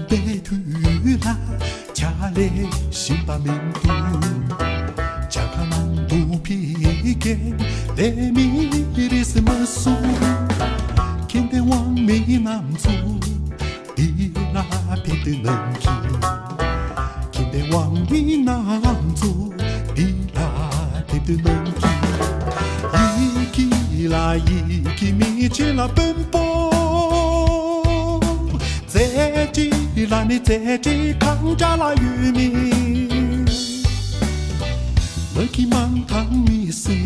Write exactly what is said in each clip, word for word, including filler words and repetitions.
པའི་དུས་ལ་ཇ་ལས་གཞན་པ་མི་འདུག་ཇ་ཁང་ནང་དུ་ཕ་གིར་ལས་མི་རེ་ཟིན་མ་སོང་། ཁྱིམ་སྡེ་དབང་མི་རྣམས་ཚོ་འདི་ལ་ཕེབས་དུས་གནང་གི། ཁྱིམ་སྡེ་དབང་མི་རྣམས་ཚོ་འདི་ལ་ཕེབས་དུས་གནང་གི། ཡི་གེ་ལ་ཡི་གེ་མི་ཆེ་ལ་དཔོན་པོ། རྩེ་གྲས་ལ་ནི་རྩེ་གྲས་གང་འདྲ་ལ་ཡོད་མེད། མ་གི་མང་ཐང་མི་སེ་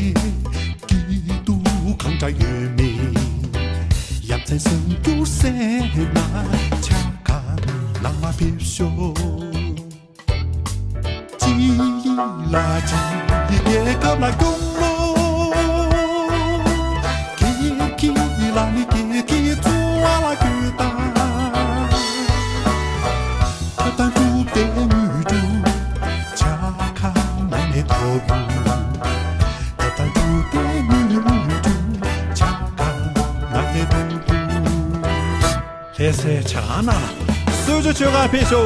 སྐྱིད་སྡུག་གང་འདྲ་ཡོད་མེད། ཡ་མཚན་སེམས་སྐྱུར་སེ་ན་ཆ་ག་ནང་མ་ཕེབས་ཤོག་ཅི་ཡི་ལ་ཅི་ཡི་རྒྱལ་ཁབ་ལ་སྐྱོང་ལོ། ཀི་ཀི་ལ་ནི་ཀི་ཀི་བཙུན་བ་ལ་གུས་དང་། ཐབས་དང་སྒྲུབ་པའི་དངོས་གྲུབ་ཆ་ཁ་ན་ནས་ཐོབ་ཡོང་། ཐབས་དང་སྒྲུབ་པའི་དངོས་གྲུབ་ཆ་ཁ་ན་ནས་ཐོབ་ཡོང་། ལྷ་སའི་ཇ་ཁང་ནང་ལ་གསོལ་ཇ་མཆོད་གར་ཕེབས་ཤོག་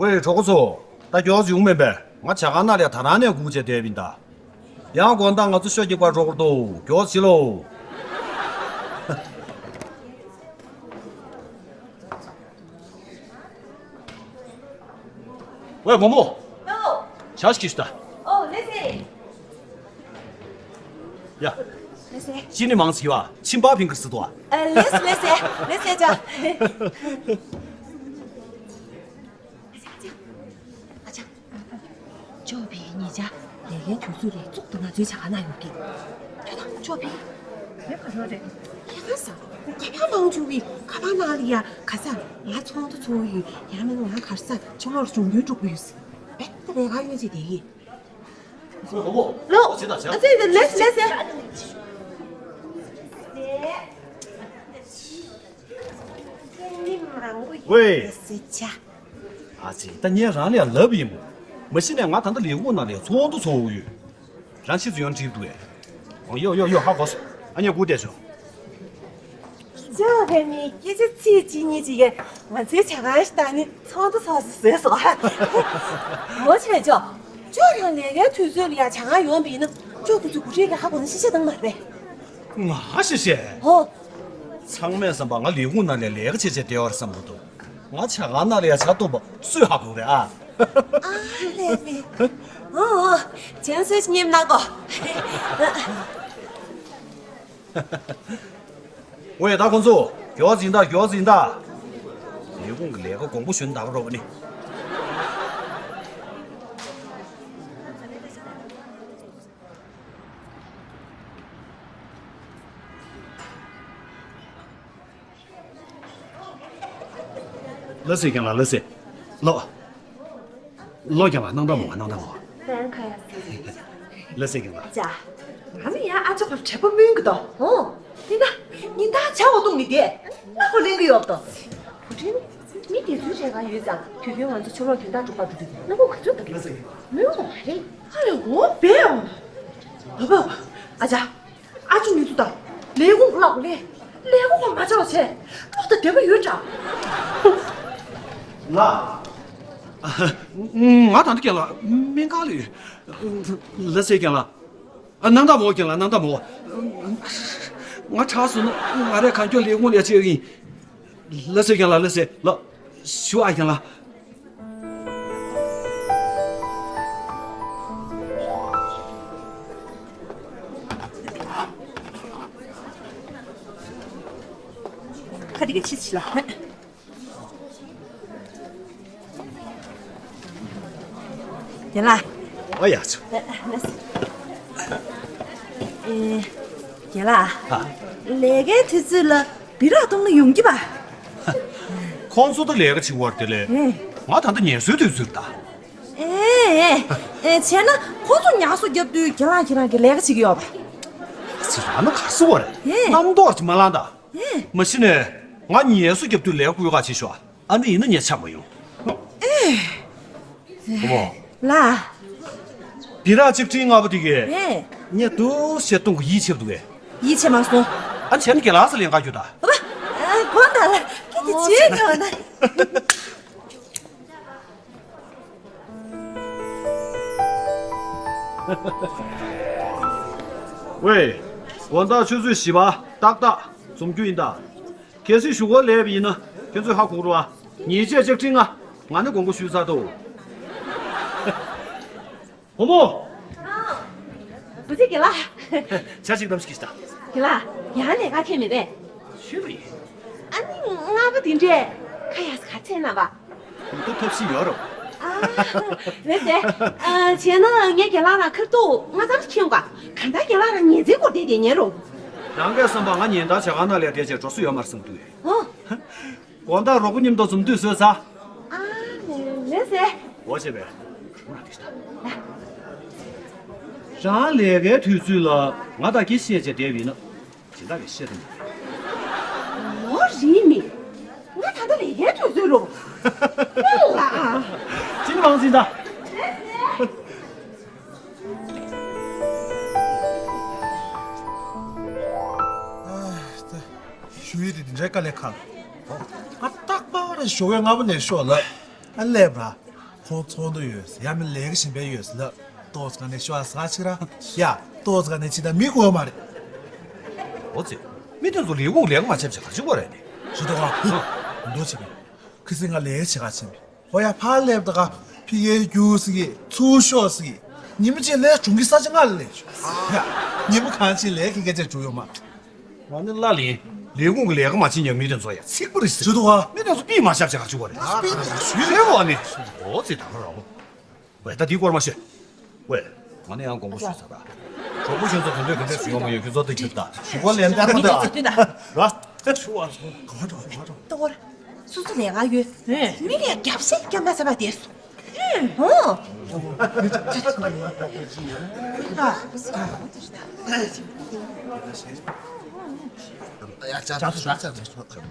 ཝེ། གྲོགས་པོ་ཚོ། ད་མགྱོགས་ཡོང་མེད་པས། ང་ཇ་ཁང་ནང་ལ་ད་རང་ནས་སྒུག་བྱས་བསྡད་པ་ཡིན་ད། ཡང་དགོང་དག་ང་ཚོ་ཤོ་སྐྱིད་པ་རོགས་རྡོ་མགྱོགས་བྱེད་ལོ། ཝེ་མོ་མོ། ལོ། ཇ་ཞིག་ཞུ་ད། ཨོ་ལེ་སེ། ཡ། ལེ་སེ། ཅི་ནི་མང་སི་བ་ཆིན་པ་ཕིང་གི་སི་དོ། ཨ་ལེ་སེ་ལེ་སེ་ལེ་སེ་ཇ། ཨ་ཅག་ཅོ་པི་ཉིས་ཆ་ལས་ཀའི་དུས་ཚོད་ལས་བཙུགས་ཏུ་ང་ཚོའི་ཇ་ཁང་ནང་ཡོང་གི། ཁྱོད་དང་ཅོ་པི། ཡ་ག་རོ་རེད། ཡ་ག་ས། ཁ་པར་མང་ཆུ་བི་ཁ་པར་ནང་ལ་ཡ་ག་ས། ང་ཚོང་དུ་ཚོང་ཡིན། ཡང་མིན་ང་གར་ས་ཆུ་ལོར་བྱུང་རྒྱུའི་དཀྲུག་པ་ཡོད་སི། བེད་ད་ལས་ཀ་ཡོད་ཅེས་དེ་ཡིན། ལོ། ཨ་ཙི་ལེ་སི་ལེ་སི། ཝེ། ཨ་ཙི་ད་ངས་རང་ལ་ཡང་ལབ་ཡིན་མོ། མ་གཞི་ནས་ང་ད་ལྟ་ལས་ཁུངས་ནང་ལ་ཚོགས་འདུ་ཚོགས་ཡོད། རང་ཕྱིས་སུ་ཡོང་བྲིས་འདུག་ཨེ། ཨོ་ཡོ་ཡོ་ཡོ་ཧ་གོ་སོང་། ཨ་ནི་སྒུག་བསྡད་ཤོག་ཅོ་ཕེ་མི་སྐད་ཆ་ཚིག་གཅིག་གཉིས་ཅིག་གིས་ང་ཚོའི་ཇ་ཁང་ཞིག་བཏང་ནས་ཚོགས་འདུ་ཚོགས་སུ་བཟོས་སོང་། མོ་ཆེ་ཅོ། ཅོ་རང་ལས་ཀའི་དུས་ཚོད་ལ་ཡང་ཇ་ཁང་ཡོང་བ་ཡིན་ན་ཅོ་ཁོ་ཚོས་གུ་ཁྲིད་ཀྱི་ཧ་གོ་ན་ཤེས་བྱ་བཏང་མ་རེད། ང་ཤེས་བྱས། ཨོ། ཚང་མས་བསམ་པ་ང་ལས་ཁུངས་ནང་ལ་ལས་ཀ་བྱེད་བྱེད་བསྡད་པ་རེད་བསམ་གྱི་འདུག་ང་ཇ་ཁང་ནང་ལ་ཡང་ཇ་བཏུང་བ་སུས་ཧ་གོ་རེད་ཨ། ཨ་ལས་ནི། ཨོ་ཨོ། བྱང་སོས་ཉེམ་ན་གོ། ཝེ་ད་ཁོང་ཚོ་མགྱོགས་ཟིན་ད་མགྱོགས་ཟིན་ད། ལས་ཁུངས་ཀྱི་ལས་ཀ་དགོངས་པ་ཞུ་ན་ད་ག་རོགས་པ་ནི། ལ་སེ་རྒན་ལགས་ལ་སེ། ལོ། ལོ་རྒན་ལགས་སྣང་དག་མོ་སྣང་དག་མོ། ལ་སེ་རྒན་ལགས། ཅ། ང་ནི་ཡང་ཨ་ཅག་ག་དྲེག་པ་སྨོན་གི་དོ། ཨོ། དེ་ན་ཉིན་ལྟར་ཇ་བ་བཏུང་ནི་དེ་ལ་ཁོ་ལེན་གི་ཡོད་དོ། བུ་ཁྲིན། མི་དེ་ཚོའི་གྲས་ཀ་ཡོད་ཙང་དུས་རྒྱུན་ང་ཚོ་ཕྱི་ལོགས་དོན་དག་སྒྲུབ་པར་འགྲོ་དུས་ལ་ཁོ་ག་ཚོད་འདུག་ལ་སེ་རྒན་ལགས། མོས་འོང་མ་རེད། ཨ་ལས་འོང་བས་འོང་། ཨ་ཅག་ཨ་ཅུ་མི་ཚུ་དང་ལས་ཁུངས་ལ་གོ་ལས། ལས་ཁུངས་མ་བྱ་བ་བྱས། ལོག་ད་བདེ་པོ་ཡོད་འདྲ། ལ། ང་དང་འདི་རྒན་ལགས་སྨན་ཁང་ལ་ཡོད། ལ་སེ་རྒན་ལགས། ཨ་སྣང་དག་མོ་རྒན་ལགས་སྣང་དག་མོ། ང་དྲག་སོང་ན་ང་རས་གང་མགྱོགས་ལས་ཁུངས་ལ་ཡ་ཆེ་ཡིན། ལ་སེ་རྒན་ལགས་ལ་སེ་ལ། ཞུ་ཨ་རྒན་ལགས། ཁ་དེ་ག་ཕྱིས་ཕྱི་ལ། རྒན་ལགས། ཨ་ཡ་ཚོ། ཨེ། རྒན་ལགས། ཨ། ལས་ཀའི་དུས་ཚོད་ལ་སྦི་རག་བཏུང་ན་ཡོང་གི་པ། ཁོང་ཚོ་ད་ལས་ཀ་བྱེད་བར་དེ་ལས། ཨེ། ང་ད་ལྟ་ངལ་གསོའི་དུས་ཚོད་ད། ཨེ། ཨེ། བྱས་ན་ཁོང་ཚོ་ཉལ་གསོ་རྒྱབ་དུས་ཁྱེད་རང་ཁྱེད་རང་གི་ལས་ཀ་བྱེད་ཀྱི་ཡོད་པ། ད་ནི་ག་སུ་བ་རེད། ཨེ། རྣམ་རྟོག་ཅིག་མ་ལངས་ད། ཨེ། མ་གཞི་ནས་ང་ཉལ་གསོ་རྒྱབ་དུས་ལས་སྐུལ་ཁ་བྱེད་ཤོག་ཨ་ནི་ཡིན་ན་ངས་ཆགས་མ་ཡོང་། ཨེ། བུ་མོ། ལ། སྦི་རག་ལྕགས་ཀྲིན་ལྔ་པོ་དེ་གས། ཨེ། ངས་འདུག་བྱས་གཏོང་གི་ཡིད་ཆེས་འདུག་གས། ཡིད་ཆེས་མ་སོང་། ཨ་བྱས་ན་རྒན་ལགས་ས་ལེན་ག་རྒྱུ་ད། ཨ་ཕ། ཨ་དགོངས་དག་ལ་ཁྱེད་ཀྱི་བྱེད་ཀྱང་ན། ཝེ། དགོང་དག་ཆུ་ཚོད་བཞི་པ་ཏག་ཏག་འཛོམས་རྒྱུ་ཡིན་ད། གལ་སྲིད་གཞུག་གུ་ལས་པ་ཡིན་ན་ཁྱོད་ཚོས་ཧ་གོ་རོགས་ཨ། ཉིས་བརྒྱ་ལྕགས་ཀྲིན་ལྔ། ང་ནི་དགོངས་པ་ཞུས་ཚར་འདུག་བུ་མོ། བུ་ཚེ་རྒན་ལགས། ཇ་ཅིག་བཏང་ཞིག་ད། རྒན་ལགས། ཡང་ལས་ཀ་ཁྱད་མེད་པས། ཤེས་པ་ཡིན། ཨ་ནི་ལྔ་པོ་དེ་འདྲས་ཁ་ཡག་ས་ག་ཚད་ན་བ། ད་ཐབས་ཤེས་ཡོད་རོ། ཨ། རེད་དེ། ཨ། བྱས་ན་ངས་རྒན་ལགས་ལ་ཁ་ཐུག་ལྔ་ཙམ་ཁྱེར་ཡོང་ག་གང་ལྟར་རྒན་ལགས་ལ་ཉིན་མཚན་སྐོར་བསྡད་བསྡད་ཉན་རོ། རང་གི་བསམ་པ་ང་ཉིན་ལྟར་ཇ་ཁང་ནང་ལས་བསྡད་བྱས་འགྲོ་ས་ཡོད་མ་རེད་བསམ་འདུག་ཨོ། དགོང་དག་རོགས་པོ་མཉམ་དུ་འཛོམས་དུས་བཟོས་ཚར། ཨ་ལེ་ལེ་ཟེ། འོ་བྱས་པས། རང་ལས་ཀའི་དུས་ཚོད་ལ་ང་དང་སྐད་བཤད་བྱས་བསྡད་པ་ཡིན་ན། སྦྱིན་བདག་གིས་བཤད་དུ་མི། ལོ་རིས་མི། ང་ད་ལྟ་ལས་ཀའི་དུས་ཚོད་རུ། ལ། ཅི་མང་སྦྱིན་བདག་ཞུ་ཡི་དེ་འདི་འདྲའི་དཀའ་ལས་ཁག་ང་རྟག་པར་ཞོགས་པའི་སྔ་པོ་ནས་ཤོག་ལ། ཨ་སླེབས་ར། ཁོང་ཚོགས་འདུ་ཡོད་ཟེར། ཡང་མིན་ལས་ཀ་གཞན་པ་ཡོད་ཟེར་ལ། ཏོག་ཙམ་ནས་ཤོག་ཟ་ཅིག་ར། ཡ། ཏོག་ཙམ་ནས་ཅི་ད་མི་དགོས་མ་རེད། འོ་ཙི། མི་དེ་ཚོ་ལས་ཁུངས་ལས་ཀ་མ་བྱེད་བྱེད་ག་ཅིག་བ་རེད་ནི། ཞུ་དོ་ག་འདུག་བྱེད་པས། ཁི་སི་ང་ལས་བྱེད་ག་ཕྱིན་པས། ཧོ་ཡ་ཕར་སླེབས་ད་ག་ཕི་གེ་རྒྱུགས་ཟིག་གི་ཚུར་ཤོག་ཟིག་གི་ཉི་མ་གཅིག་ལས་གྲོང་གི་ས་ཆ་ང་ལ་ལས་ཤོག་ཡ། ཉི་མ་གང་ཅིག་ལས་ཀྱི་སྐད་ཆ་བྱུང་ཡོད་མ། ང་ནི་ལ་ལིན། ལས་ཁུངས་ཀྱི་ལས་ཀ་མ་བྱེད་མཁན་མི་དེ་ཚོ་ཡ་ཚིག་པ་རེད་ཟེར། ཞུ་དོ་ག་མི་དེ་ཚོ་པི་མ་ཤབ་བྱེད་ག་ཅིག་བ་རེད། པི་མ་ཤུ་རེད་བ་ནི། འོ་ཙི་ད་ག་ར་བོ། ཝེ་ད་དེའི་སྐོར་མ་ཤོད། ཝེ། ང་ནི་ཡང་དགོངས་པ་ཞུས་ཚར་ར། གྲོགས་པོ་ཁྱོད་ཚོ་དེ་འདྲས་ག་འདྲས་བྱུང་ཡོད་མ་ཡོད་ཁྱོད་ཚོ་དེ་གྱིས་ད། ཞུ་གོ་ལན་བརྒྱབ་པ་ད། ར། ད་ཞུ་བ་སོང་ག་བ་འགྲོ་ག་བ་འགྲོ། ལྟོ་གོར། སོ་སོ་ལས་ཀ་ཡོད། མི་ལས་རྒྱབ་ཤེས་རྒྱབ་མ་ཟེར་བ་དེ་སོང་། ཨོ། ཡ་ཅག་ཏུ་ཤག་ཅག་ཏུ་ཤག་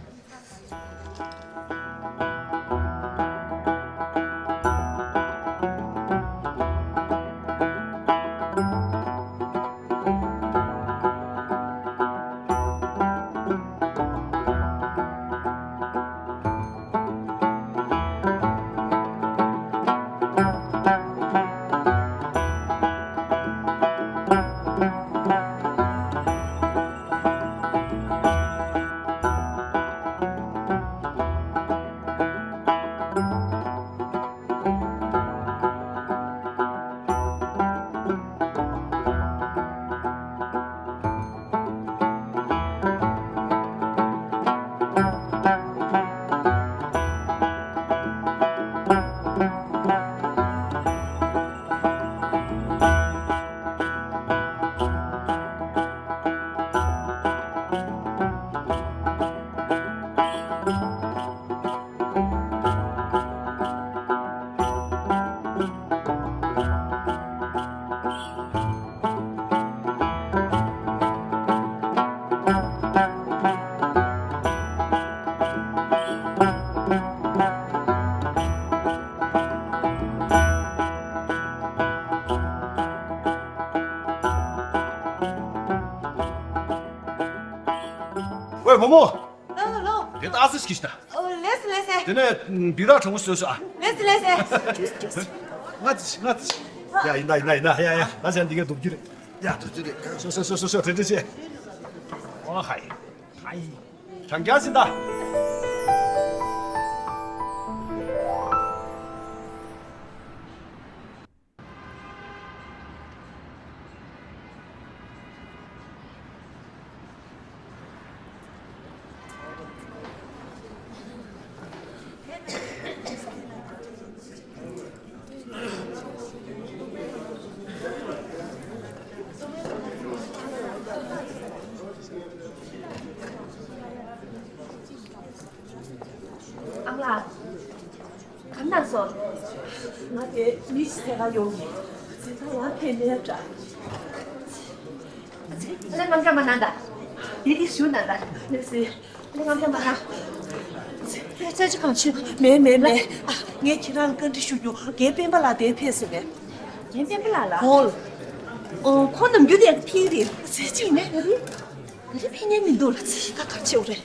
ཝེ་བུ་མོ། ཨ་ལོ། དེ་ད་ཨ་སི་ཞིག་ཤི་ད། ཨོ་ལེས་ལེས། དེ་ནས་སྦི་རག་གྲང་མོ་ཞིག་བཟོས་ཤོག་ཨ། ལེས་ལེས། ང་ཚི་ང་ཚི། ཡ་ཡིན་ད་ཡིན་ད་ཡིན་ད། ཡ་ཡ་ད་ཅན་འདི་ག་འདུག་རྒྱུ་རེད། ཡ་འདུག་རྒྱུ་རེད། ཤོག་ཤོག་ཤོག་ཤོག་ཤོག་དྲན་དྲན་བྱེད། ཨོ་ཧའི་ཧའི། གྲང་རྒྱག་ཟིན་ད། ཨ་མ་ལགས། ག་ན་སོང་། ང་དེ་མི་ཞིག་ཐད་ཀར་ཡོང་གི། ཚེ་ཐང་ལ་ཕན་མེད་འདྲ། ཚེ་ ལས་རྔམ་སྐྲག་མ་གནང་ད། དེ་དེ་ཞུ་གནང་ད། ལས་སེ། ལས་རྔམ་སྐྲག་མ་གནང་། ལས་སེ་ཅི་གང་ཆུ། མེད་མེད་མེད། ཨ། ངས་ཁྱེད་རང་ལ་བཀའ་འདྲི་ཞུ་རྒྱུ་རྒན་སྤེན་པ་ལགས་དེ་ཕེབས་སོང་ངས། རྒན་སྤེན་པ་ལགས་ལ། ཧོལ། ཨོ་ཁོང་ནམ་རྒྱུན་དེ་ཕེབས་རེད། ལས་སེ་ཅི་ཡིན་ནས་ད་རེད། ད་རེད་ཕེབས་མཁན་མི་འདུག་ལ་ཚེ་ད་ག་ཆེ་བ་རེད།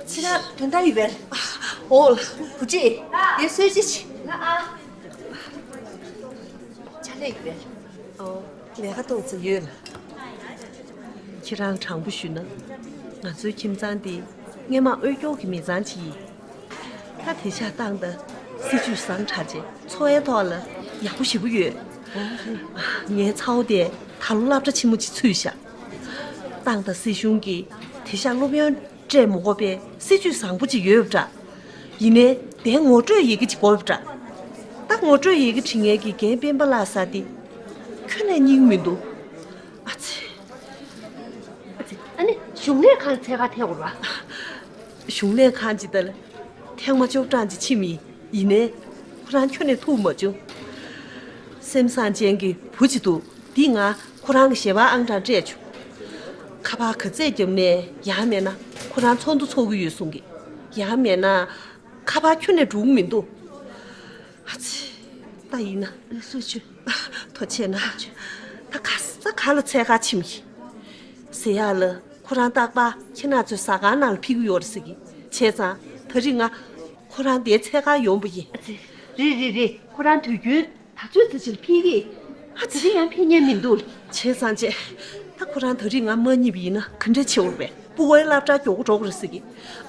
ཚེ་ད་དོན་དག་ཡོད་པས། ཧོལ། བུ་ཅི། ངས་གསོལ་ཇ་ཅིག་ལ་ཨ། ཅ་ལག་ཡོད་པས། ཨོ། ལས་ཀ་གཏོང་ཚུལ་ཡོད་ལ། ཁྱེད་རང་དྲང་པོ་ཞུས་ན། ང་ཚོའི་ཁྱིམ་ཚང་འདི་སྔས་མ་དབུལ་སྐྱོར་གྱི་མི་ཚང་ཅིག་ཡིན། ད་དེང་སང་ཏང་དང་སྲིད་ཇུས་བཟང་དྲགས་རྗེས་འཚོ་བའི་ཐོག་ལ་ཡག་པོ་ཞེ་པོ་ཡོད། ངའི་ཚ་བོ་དེ་ད་ལོ་སློབ་གྲྭ་ཆེན་མོ་ཅིག་ཚུད་བཞག་ཏང་དང་སྲིད་གཞུང་གིས་དེང་སང་སློབ་ཡོན་སྤྲད་མི་དགོས་པའི་སྲིད་ཇུས་བཟང་པོ་ཅིག་ཡོད་པ་འདྲ། ཡིན་ནའི་དེ་ངོ་སྤྲོད་ཡི་གེ་ཅིག་དགོས་པ་འདྲ། ད་ངོ་སྤྲོད་ཡི་གེ་བྲིས་མཁན་གྱི་རྒན་སྤེན་པ་ལགས་ཟེར་དེ་ཁྱོན་ནས་རྙིང་མི་འདུག་ཨ་ཙི། ཨ་ནི་གཞུང་ལས་ཁང་ལ་འཚོལ་ག་ཐད་དགོས་ར། གཞུང་ལས་ཁང་ཅིག་ད་ལ་ཐེངས་མ་བཅུ་གྲངས་ཅིག་ཕྱིན་མིན། ཡིན་ནའི་ཁོ་རང་ཁྱོན་ནས་ཐུག་མ་བྱུང་། སེམས་བཟང་ཅན་གྱི་བུ་ཅིག་འདུག་འདི་ང་ཁོ་རང་གི་ཞལ་པར་ཨང་གྲངས་སྤྲད་བྱུང་། ཁ་པར་ག་ཚད་བརྒྱབ་ནས་ཡང་མེད་ན་ཁོ་རང་ཚོགས་འདུ་ཚོགས་ཀྱི་ཡོད་གསུང་གི། ཡང་མེད་ན་ཁ་པར་ཁྱོན་ནས་འགྲོ་གི་མི་འདུག་ཨ་ཙི། ད་ཡིན་ན། ལགས་སོ་ཆུ། ཐུགས་རྗེ་གནང་། ད་ག་ས་ག་ལ་འཚོལ་ག་ཕྱིན་གི། ཟེར་ཡག་ལ་ཁོ་རང་རྟག་པར་ཁྱེད་རང་ཚོའི་ཟ་ཁང་ནང་ལ་ཕེབས་ཀྱི་ཡོད་རེད་ཟེར་གི། བྱས་ཙང་ད་རིང་ང་ཁོ་རང་དེར་འཚོལ་ག་ཡོང་པ་ཡིན། ཨ་ཙི། རེད་རེད་རེད། ཁོ་རང་དུས་རྒྱུན་ད་ཚོད་ཙི་ཅིག་ལ་ཕེབས་གི། ཨ་ཙི། ད་རིང་ཡང་ཕེབས་མཁན་མི་འདུག་བྱས་ཙང་བྱས། ད་ཁོ་རང་ད་རིང་ང་མ་རྙེད་པ་ཡིན་ན་ག་འདྲ་བྱེད་འོས་པས། སྤུ་གུའི་སློབ་གྲྭ་མགྱོགས་པོ་འགྲོ་དགོས་རེད་ཟེར་གི།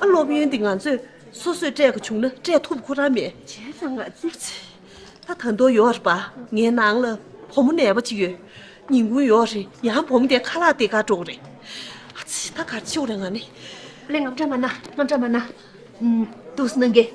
ཨ་སློབ་ཡོན་འདི་ང་ཚོས་སོ་སོས་སྤྲད་དགོས་བྱུང་ན་སྤྲད་ཐུབ་ཁོ་རང་མེད། བྱས་ཙང་ང་ཙི། ད་ད་དུང་ཡོད་རེད་པ། ངའི་ནང་ལ་བུ་མོ་ནད་པ་ཅིག་ཡོད། ཉིན་གུང་ཡོད་རེད། ཡང་བུ་མོ་དེ་ཁ་ལག་སྟེར་ག་འགྲོ་གི་རེད། ཨ་ཙི། ད་ག་རེ་བྱེད་དགོས་རེད་ང་ནི། ལས་རྔམ་སྐྲག་མ་གནང་། རྔམ་སྐྲག་མ་གནང་། ཨུམ། འདུག་སེ་གནང་གི།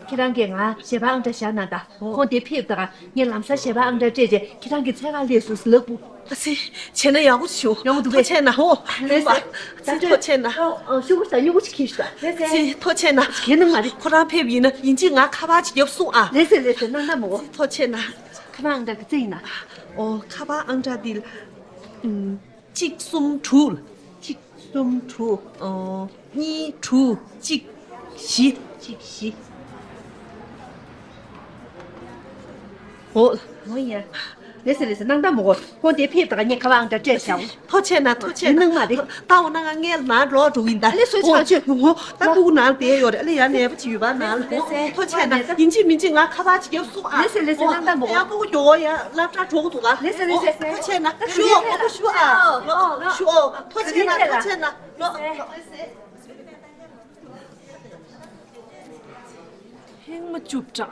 ཁྱེད་རང་གིས་ང་ཞལ་པར་ཨང་གྲངས་བཞག་གནང་དང་། ཁོང་དེ་ཕེབས་དང་ངས་ལམ་སང་ཞལ་པར་ཨང་གྲངས་སྤྲད་རྗེས་ཁྱེད་རང་གི་འཚོལ་ག་སླེབས་སོང་ཟེར་ལབ་དགོས། ཨ་ཙི། བྱས་ན་ཡག་པོ་བྱུང་། ཡག་པོ་འདུག་གས། ཐུགས་རྗེ་གནང་། ཨོ། ལགས་སེ། ཨ་ཙི། ཐུགས་རྗེ་གནང་། ཨོ། ཤོག་བུ་དང་སྨྱུ་གུ་ཅིག་ཁྱེར་ཤོག་ལགས་སེ། ཨ་ཙི། ཐུགས་རྗེ་གནང་། དེ་ནང་མ་རེད། ཁོ་རང་ཕེབས་ཡིན་ན་ཡིན་གཅིག་ང་ཁ་པར་ཅིག་རྒྱབ་སོང་ཨ། ལགས་སེ་ལགས་སེ། གནང་དང་མོ། ཨ་ཙི། ཐུགས་རྗེ་གནང་། ཁ་པར་ཨང་གྲངས་ག་ཚད་ཡིན་ན། ཨོ། ཁ་པར་ཨང་གྲངས་འདི། ཨུམ། གཅིག་གསུམ་དྲུག་གཅིག་གསུམ་དྲུག་ཨོ། གཉིས་དྲུག་གཅིག་བཞི། གཅིག་བཞི། ཨོ། ཨོ་ཡ། ལགས་སེ་ལགས་སེ། གནང་དང་མོ། ཁོང་དེ་ཕེབས་དང་ངས་ཁ་པར་ཨང་གྲངས་སྤྲད་བཞག་ཐུགས་རྗེ་གནང་། ཐུགས་རྗེ་གནང་། ནང་མ་རེད། ད་འོ་ན་ང་ངའི་ནང་ལོག་འགྲོ་གི་ཡིན་ད། ལགས་སོ། ཨོ། ཆ་ཆོས། ཨོ། ད་སྤུ་གུ་ནང་དེ་ཡོད་རེད། ཨ་ལས་ཡང་ནད་པ་ཅིག་ཡོད་པ་ནང་ལ། ལགས་སེ། ཐུགས་རྗེ་གནང་། ཡིན་གཅིག་མིན་གཅིག་ང་ཁ་པར་ཅིག་རྒྱབ་སོང་ཨ། ལགས་སེ་ལགས་སེ། གནང་དང་མོ། ཡང་སྤུ་གུ་མགྱོགས་པོ་ཡང་སློབ་གྲྭ་འགྲོ་གི་འདུག་ག་ལགས་སེ་ལགས་སེ། ཨོ། ཐུགས་རྗེ་གནང་། ཞུ་ཨོ། ཞུ་ཨ། ཞུ་ཨོ། ཐུགས་རྗེ་གནང་། ཐུགས་རྗེ་གནང་། ལགས་སེ། ཐེངས་མ་བཅུ་དྲག་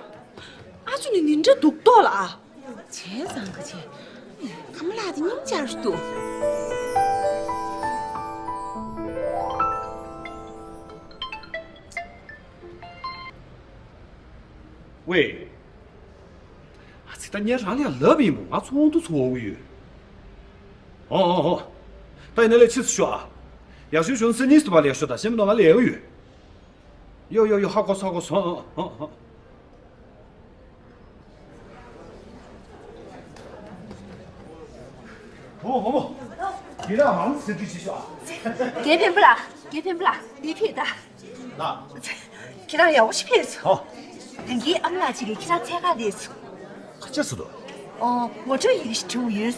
ཨ་ཅོ་ནི་ནི་འདྲ་འདུག་ཏོ་ལ་ཨ། བྱས་ཙང་ག་བྱས། ཁམས་ལགས་དེ་སྙིང་རྗེ་རུ་འདུག་ཝེ། ཨ་ཙི། ད་ངས་རང་ལ་ཡང་ལབ་ཡིན་པ། ང་ཚོགས་འདུ་ཚོགས་འོང་གི་ཡོད། ཨོ་ཨོ་ཨོ། ད་ཡིན་ན་ལས་ཕྱིས་སུ་ཤོག་ཨ། ཡག་ཤོས་བྱུང་ན་སེ་ནིས་དུ་བ་ལས་ཤོག་ད་ཤེས་མི་འདུག་ང་ལས་ཡོད་ཡོད། ཡོ་ཡོ་ཡོ། ཧ་གོ་སོང་། ཧ་གོ་སོང་། ཨ་ཨ་ཨ། ཧོ་ཧོ་ཧོ། དེ་ར་མང་སེ་དྲི་ཞིག་ཤོག་རྒན་འཕན་པོ་ལགས། རྒན་འཕན་པོ་ལགས། འདི་ཕེབས་ད། ལགས། ཁྱེད་རང་ཡག་པོ་ཞིག་ཕེབས་སོང་། ཧོ། རང་གི་ཨ་མ་ལགས་ཅིག་གིས་ཁྱེད་རང་འཚོལ་ག་སླེབས་སོང་། ཁ་ཆེ་སུ་དོ། ཨོ། ངོ་སྤྲོད་ཡི་གེ་ཞིག་བྲིས་ཡོད་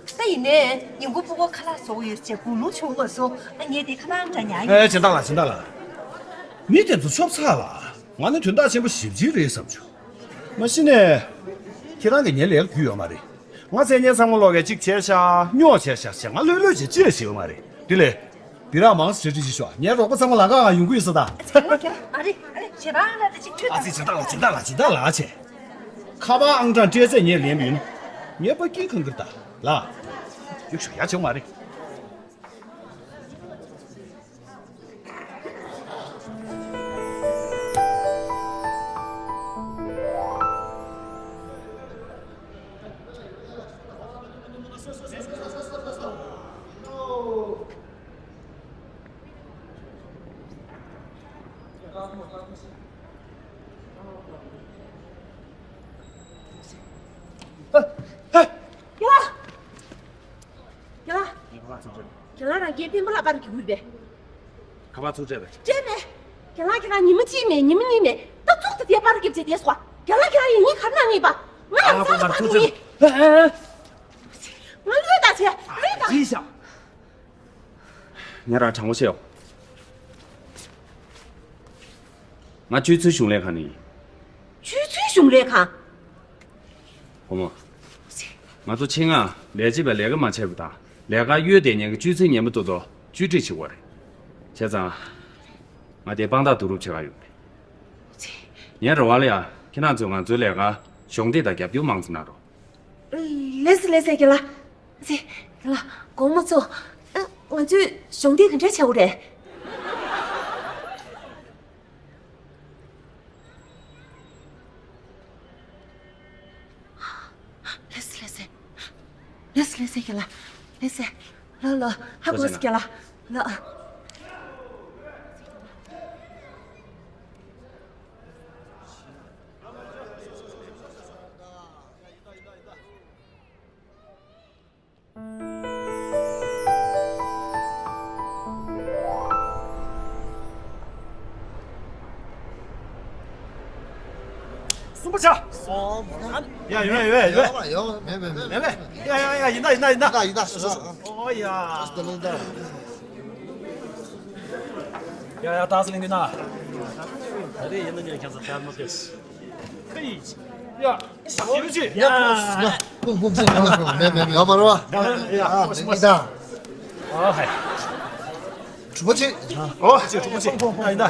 ས། ད་ཡིན་ནའི་ཉིན་གུང་སྤུ་གུ་ཁ་ལག་བཟོ་གི་ཡོད་ཅེས་དགོངས་ཀློང་བྱུང་མ་སོང་། ཨ། ངས་དེ་ཁ་པར་ཨང་གྲངས་ཉར་ཡོད། ཨེ། སྦྱིན་བདག་ལགས། སྦྱིན་བདག་ལགས། མི་དེ་ཚོ་ཆོབ་ཚ་ལ། ང་ནི་དོན་དག་ཆེན་པོ་ཞེ་པོ་ཅིག་རེད་བསམ་བྱུང་། མ་གཞི་ནས་ཁྱེད་རང་གིས་ངའི་ལས་ཀ་བརྒྱུད་ཡོད་མ་རེད། ང་མཚན་སྙན་ཚང་མ་ལོག་གས་གཅིག་བྱས་ཤག་རྙོག་བྱས་ཤག་ཅེས་ང་ལྷོད་ལྷོད་བྱས་ཅི་ཡང་བྱས་ཡོད་མ་རེད། དེ་ལས། སྦི་རག་མང་སེ་ཁྲི་ཞིག་ཤོག་ངའི་རོགས་པ་ཚང་མ་ལམ་ཁ་ང་ཡོང་གི་ཡོད་ས་ད། ཁྱེད་རང་ཁྱེད་རང་། ཨ་རེ་ཨ་རེ། བྱེད་པ་ཨང་གྲངས་དེ་གཅིག་ཁྱོད། ཨ་ཙི། སྦྱིན་བདག་ལགས། སྦྱིན་བདག་ལགས། སྦྱིན་བདག་ལགས་བྱས། ཁ་པར་ཨང་གྲངས་སྤྲད་ཚད་ངས་ལེན་པ་ཡིན་ན། ངས་ཕ་གིར་གང་གིར་ད་ལ། ཡུག་ཤོག་ཡ་བྱེད་མ་རེད། ཨ། ཨ། ཡ། ཡ། ཡ། རྒན་སྤེན་པ་ལགས་པར་གྱི་དགོས་པས། ཁ་པར་ཚུར་སྤྲད་པས། སྤྲད་པས། རྒན་ལགས་ཁྱེད་རང་ཉི་མ་གཅིག་མེད་ཉི་མ་གཉིས་མེད་ད་ཚུགས་ཏེ་དེ་པར་རྒྱབ་བྱས་བསྡད་སོང་། རྒན་ལགས་ཁྱེད་རང་ཡིན་ཉིན་གར་ན་ངེས་པ། ང་ལ་ཨ་ཁོ་ཚང་མ་པར་ཚུར་སྤྲད་པས། ང་ལོས་ད་བྱས་ལོས་ད། ཅི་བྱ། ཉེ་རང་དྲང་པོ་བཤད་ཡོང་། ང་སྤྱོད་ཚུལ་གཞུང་ལས་ཁང་ནས་ཡིན། སྤྱོད་ཚུལ་གཞུང་ལས་ཁང་། སྒོར་མོ། ང་ཚོ་ཆེད་མངགས་ལས་བྱེད་པས་ལས་ཀ་མ་བྱས་པ་དང་ལས་ཀར་གཡོལ་བསྡད་མཁན་གྱི་སྤྱོད་ཚུལ་ངན་པ་ཚོ་ཚོ་བཅོས་སྒྲིག་བྱེད་དགོས་རེད། བྱས་ཙང་། ང་དེ་དཔང་རྟགས་བསྡུ་རུབ་བྱེད་ག་ཡོང་། ངའི་རེ་བ་ལ་ཡ་ཁྱེད་རང་ཚོས་ང་ཚོའི་ལས་ཀར་གཞོགས་འདེགས་དང་རྒྱབ་སྐྱོར་མང་ཙམ་གནང་རོགས། ལགས་སེ་ལགས་སེ་རྒན་ལགས། ལགས་སེ་རྒན་ལགས་སྒོར་མོ་ཚོ། ཨ། ང་ཚོས་གཞོགས་འདེགས་ག་འདྲ་བྱ་དགོས་རེད། ལགས་སེ་ལགས་སེ། ལགས་སེ་ལགས་སེ་རྒན་ལགས། ལགས་སེ། ལགས་ལགས་ཧ་གོ་སོང་རྒན་ལགས། ལགས། གསུམ་པ་ཆ། ཡ་ཡོད་ཡོད་ཡོད། ཡོད་མེད་མེད་མེད། མེད་མེད། ཡ་ཡ་ཡ་ཡིན་ད་ཡིན་ད་ཡིན་ད། ཡིན་ད་ཡིན་ད་སོ་སོ། ཨོ་ཡ། ཡ་ཡ་ད་སི་ལིང་གི་ན། ད་རེས་ཡིན་ན་ཉན་ཁྱེད་ཚོ་ཕྱར་མ་ཕེབས། ཧེ། ཡ། ཡ། ཡ། ཡ། ཕུང་ཕུང་ཕུང་ཕུང་ཕུང་མེད་མེད་མེད། ཡོད་མ་རེད་བ། ཡ། ཡ། ཡ། ཨོ་ཧེ། གྲུ་པ་ཆེ། ཨོ་ཆེ་གྲུ་པ་ཆེ། ཡ་ཡིན་ད།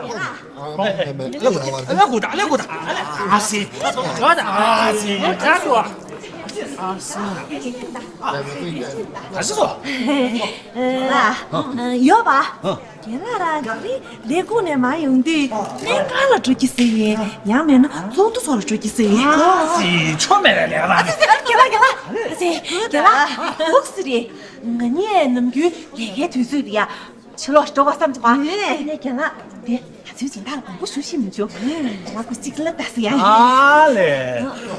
ཨ་མེད་མེད་མེད། ཨ་ལ་གུ་ད་ཨ་ལ་གུ་ད་ཨ་ལ་ཨ་སི། ཨ་སི། ཨ་སི། ཨ་སི། ཨ་སི། ལ། ཡོད་པ། རྒན་ལགས་རང་ག་རེ་ལས་ཁུངས་ནས་མར་ཡོང་དུས་སྨན་ཁང་ལ་འགྲོ་གི་ཟེར་ཡིན། ཡང་མིན་ན་ཚོགས་འདུ་ཚོགས་ལ་འགྲོ་གི་ཟེར་ཡིན། ཨ་ཙི་ཆོ་མེད་པའི་ལས་ཀ་རང་རེད། རྒན་ལགས་རྒན་ལགས་རྒན་ལགས་ལགས་སེ་རྒན་ལགས་འོག་སི་རེད། ང་གཉིས་ནམ་རྒྱུན་ལས་ཀའི་དུས་ཚོད་རེད་ཡ། ཕྱི་ལོགས་འགྲོ་བ་བསམ་བྱུང་བ། ངས་རྒན་ལགས་དེ་ང་ཚོའི་སྦྱིན་བདག་ལ་མང་པོ་ཞུ་ཤེས་མི་བྱུང་། ང་ཁོ་གཅིག་ལ་ལྟ་ས་ཡ་ཡིན། ཨ་ལས།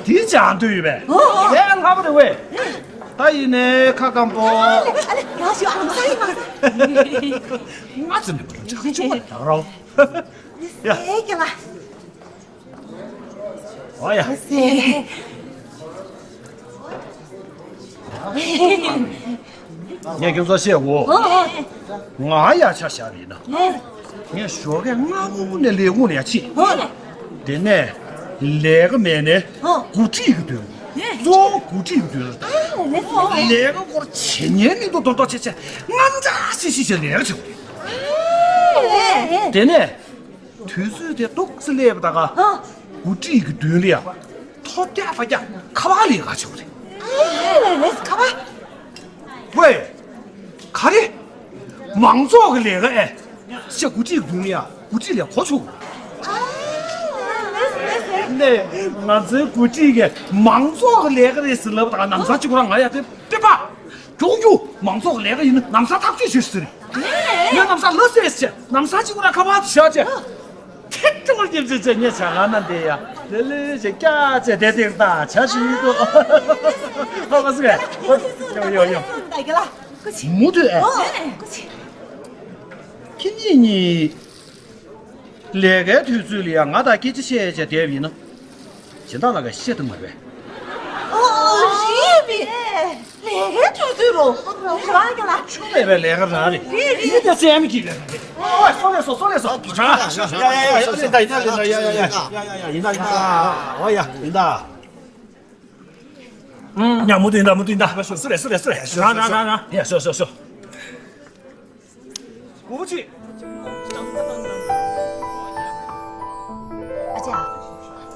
དེ་ཅང་འདོད་ཡོད་པས། ཨོ་ཨོ། ལས་ལྷག་པ་རེད་བས། ད་ཡིན་ནའི་ཁ་སྐམ་པོ། ཨ་ལས་ཨ་ལས་ཡག་ཤོས་ཨ་ལམ་ས་ཡིན་མ་ས། ང་ཚོ་ནི་ཅག་ཅུ་པ་ལགས་རོ། ཡ། ཨེ་རྒན་ལགས། ཨོ་ཡ། ཨ་སེ། ངས་ཁྱོད་ཚོ་བཤད་འོ། ཨོ་ཨོ། ང་ཡ་ཆ་བཞག་པ་ཡིན་ན། ཨོ། ངས་ཞོགས་ཀས་སྔ་པོ་ནས་ལས་ཁུངས་ནས་ཡ་ཕྱིན། ཨོ། དེ་ནས་ལས་ཀ་མེད་ནས། ཨོ། འགོ་ཁྲིད་ཀྱི་དོན། ཨེ། གཙོ་བོ་འགོ་ཁྲིད་ཀྱི་དོན། ཨ་ལས་ལས་ཀ་སྐོར་བྱེད་ཉན་མི་འདུག་མདོག་མདོག་བྱས་བྱས་རྔམ་སྦྱང་ཤིག་ཤིག་བྱས་ལས་ཀ་བྱེད་དགོས། ཨེ། དེ་ནས། དུས་ཚོད་དེ་ཏོག་ཙམ་སླེབས་པ་ད་ག་ཨ། འགོ་ཁྲིད་ཀྱི་མདུན་ལ་ཡ། ཐོབ་རྒྱག་ཕ་རྒྱག་ཁ་པར་ལས་ཀ་བྱུང་རེད། ཨ་ལས་ལས་ཁ་པར། ཝེ། ག་རེ། མང་ཚོགས་ཀྱི་ལས་ཀ་ཨེ། ཤ་འགོ་ཁྲིད་ཀྱི་མདུན་ལ་ཡ་འགོ་ཁྲིད་ལས་གོ་ཆོག་ཨ་ལས་ལས་ལས། ནས་ང་ཚོའི་འགོ་ཁྲིད་ཀྱིས་མང་ཚོགས་ཀྱི་ལས་ཀ་རེད་ཟེར་ལབ་ད་ག་ནམ་སང་གཅིག་ཁོ་རང་ང་ཡ་དེ་དེ་པ། མགྱོགས་མགྱོགས་མང་ཚོགས་ཀྱི་ལས་ཀ་ཡིན་ན་ལམ་སང་ཐག་གཅོད་བྱོས་ཟེར། ངས་ལམ་སང་ལ་སེ་སེ་ལམ་སང་གཅིག་ཁོ་རང་ཁ་པར་དུ་བཞག་བྱས། ཐེ་ཏོ་རྒྱབ་ཅེས་བྱས་ངས་བྱ་ང་ན་འདི་ཡ་ལེ་ལེ་ཞེས་སྐྱག་བྱས་བསྡད་དེ་ད་བྱ་ཞིག་ཡིན་དོ། ཧ་གོ་སོང་ངས། ཡོ་ཡོ་ཡོ། མུ་མཐུད་ཨེ། ཁྱེད་གཉིས་གཉིས། ལས་ཀའི་དུས་ཚོད་ལ་ཡང་ང་དང་སྐད་ཆ་བཤད་བྱས་བསྡད་པ་ཡིན་ན། སྦྱིན་བདག་ལགས་ཀྱིས་བཤད་ཐུབ་མ་རེད་པས། ཨོ་རེད་པས། ལས་ཀའི་དུས་ཚོད་རོ། རང་རྒྱ་ལ། ཆུ་མེད་པའི་ལས་ཀ་རང་རེད། རེད་རེད། ཡིན་ད་སེམས་ཀྱི་ལས་ཀ་རེད། ཨོ་སོ་ལེ་སོ་སོ་ལེ་སོ། ཡ་ཡ་ཡ་ཡ་ཡིན་ད་ཡིན་ད་ཡིན་ད་ཡ་ཡ་ཡ་ཡིན་ད་ཡིན་ད། ཨོ་ཡ་ཡིན་ད། ཉ་མུ་ཏིག་ད་མུ་ཏིག་ད། སུ་རེད་སུ་རེད་སུ་རེད། རང་རང་རང་རང་། ཡ་སོ་སོ་སོ། གོ་ཅི། ཨ་ཅག་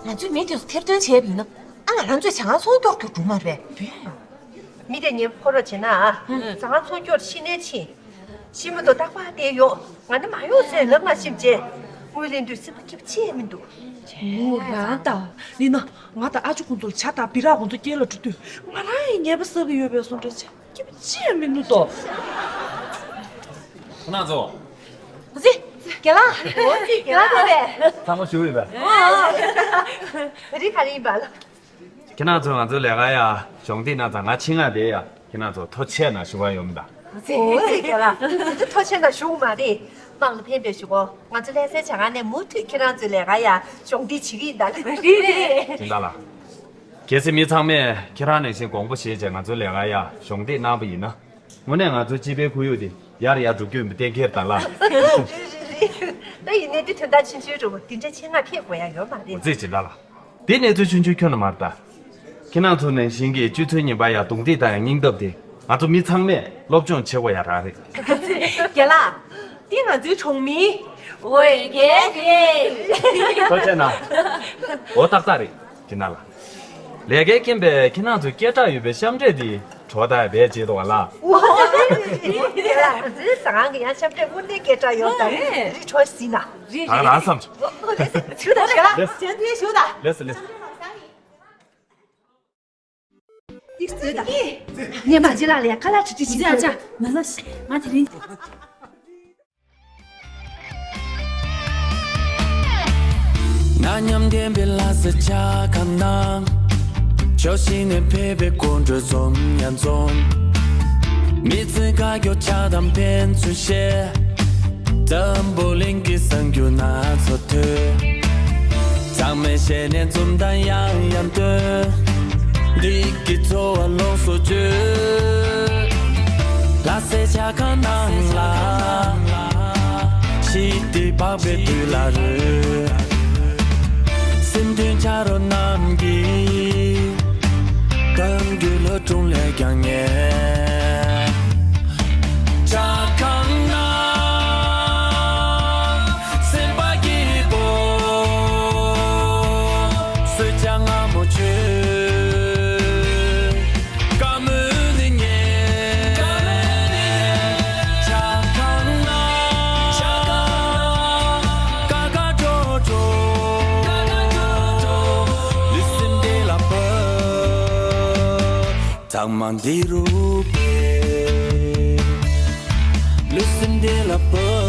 ང་ཚོས་མི་དེ་ཚོ་ཐེར་འདོན་བྱས་པ་ཡིན་ན་ཨ་ང་རང་ཚོས་ཇ་ཁང་ཚོང་སྐྱོར་རྒྱུ་འགྲོ་མ་རེད། མི་དེ་ཉན་ཁོ་ར་བྱེད་ན་ཨ། ཇ་ཁང་ཚོང་སྐྱོར་ཤི་ནས་ཕྱིན། ཤི་མ་གཏོགས་རྟག་པར་བསྡད་ཡོང་། ང་ནི་མ་ཡོང་ཟེར་ལབ་མ་ཤེས་བྱས། དངུལ་ལེན་དུས་སེམས་པ་སྐྱིད་པོ་ཅི་ཡང་མི་འདུག་མོ་རང་ད་ལི་ན་ང་དང་ཨ་ཅོ་ཁོང་ཚོར་ཇ་དང་སྦི་རག་ཁོང་ཚོ་སྐྱེལ་ལ་འགྲོ་དུས་ང་རང་ཡི་ཉེས་པ་བསགས་ཀྱི་ཡོད་པའི་བཟོ་འདྲ་བྱས། སྐྱིད་པོ་ཅི་ཡང་མི་འདུག་དོ། ཁོ་ན་ཚོ། འོ་ཙི། རྒན་ལགས། འོ་ཙི་རྒན་ལགས་ཕེབས་པས། ཚང་མ་ཞུ་ཡོད་པས། ཨོ། ད་རིང་ག་རེ་ཡིན་པ་ལ། ཁྱེད་རང་ཚོས་ང་ཚོའི་ལས་ཀ་ཡ་གཞོགས་འདེགས་གནང་ཙང་ང་ཕྱིན་ང་བསྡད་ཡ། ཁྱེད་རང་ཚོ་ཐུགས་རྗེ་ཆེ་གནང་ཞུ་ག་ཡོང་མི་དང་ ཟེར་ཟེར་གྱི་ལ། ཐོ་ཆེན་ལ་ཞུགས་མ་རེད། དམངས་ལ་ཕན་པའི་ཞུ་གོ། ང་ཚོ་ལྷ་སའི་ཇ་ཁང་ནས་མུ་མཐུད་ཁྱེད་རང་ཚོའི་ལས་ཀ་ཡ་གཞོགས་འདེགས་བྱེད་ཀྱི་ཡིན་ད། རེད་རེད། སྦྱིན་བདག་ལགས། གལ་སྲིད་མི་ཚང་མས་ཁྱེད་རང་ནང་བཞིན་དགོངས་པ་བཞེས་བྱས་ང་ཚོའི་ལས་ཀ་ཡ་གཞོགས་འདེགས་གནང་པ་ཡིན་ན། དངོས་གནས་ང་ཚོའི་སྤྱི་པའི་ཁོར་ཡུག་དེ་ཡར་ཡར་འགྲོ་རྒྱུ་ཡིན་པ་གཏན་འཁེལ་དང་ལ། རེད་རེད་རེད། ད་ཡིན་ནའི་འདི་དོན་དག་ཆུང་ཆུང་རེད་བ། འདི་འདྲ་ཆེད་མངགས་ཕེབས་དགོས་ཡ་ཡོད་མ་རེད། འོ་ཙི་སྦྱིན་བདག་ལགས། འདི་གནས་ཚུལ་ཆུང་ཆུང་ཁྱོན་ནས་མ་རེད་ད། ཁྱེད་རང་ཚོ་ནང་བཞིན་གྱི་སྤྱི་ཚོགས་རྙིང་པ་ཡ་རྡུང་རྡེག་དང་ཡ་སྙིང་སྟོབས་དེ་ང་ཚོ་མི་ཚང་མས་སློབ་སྦྱོང་བྱེད་དགོས་ཡ་རང་རེད། རྒན་ལགས། འདི་ང་ཚོའི་གྲོང་མིའི་འོས་འགན་རེད། ཐུགས་རྗེ་གནང་། འོ་ཏག་ཏག་རེད། སྦྱིན་བདག་ལགས། ལས་ཀའི་རྐྱེན་པས་ཁྱེད་རང་ཚོའི་སྐད་གྲགས་ཡོད་པའི་ཤམ་འབྲས་དེ་གྲོ་དང་བས་བརྗེད་འདུག་ག་ལ། འོ་རེད་རེད་རེད། ཟ་ཁང་གི་ཡང་ཤམ་འབྲས་དངོས་གནས་སྐད་གྲགས་ཡོད་ད། རེད། རེད་གྲོ་ཟིན་ན། རེད་ད་རེད། རང་བསམ་བྱུང་། ཞུ་ད་ཞུ་ད། ལེས། ཞུ་ད། ལེས་ལེས། ཏིག་ཙེ་ད། ངས་མ་བྱེད་ལ་ལས་ཁ་ལག་ཁྲི་ཁྲི་ཞིག་ཨ་ཅག་ང་ལ་ང་དེ་རིང་། ན་མཉམ་ལྡན་པའི་ལྷ་ས་ཇ་ཁང་ནང་། ཕྱོགས་བཞི་ནས་ཕེབས་པའི་སྐུ་མགྲོན་འཛོམས་ཡང་འཛོམས། མི་ཚེ་དཀའ་སྐྱོ་ཆགས་སྡང་ཕན་ཚུན་བཤད། འཛམ་བུ་གླིང་གི་གསར་འགྱུར་སྣ་ཚོགས་ཐོས། ཚང་མས་ཞལ་ནས་འཛུམ་མདངས་ཡང་ཡང་སྟོན། འདི་གི་འཚོ་བ་ལོངས་སུ་སྤྱོད། ལྷ་སའི་ཇ་ཁང་ནང་ལ། ཞི་བདེ་འཕགས་པའི་དུས་ལ་རོལ། སེམས་མཐུན་ཆ་རོགས་རྣམས་ཀྱིས། གཏམ་རྒྱུད་ལྷ་སྒྲུང་ལས་ཀྱང་ཉེ། ཇ་ཁང་ནང་སེམས་པ་སྐྱིད་པོ། གསོལ་ཇ་མངར་མོ་མཆོད། བཀའ་མོལ་ནི་ཉན། ཇ་ཁང་ནང་། ཇ་ཁང་ནང་། ཀ་ཀ་ཀྲོ་ཀྲོ། ཀ་ཀ་ཀྲོ་ཀྲོ། ལུས་སེམས་བདེ་ལ་བབས། ཚང་མ་འདི་རུ་ཕེབས། ལུས་སེམས་བདེ་ལ་བབས།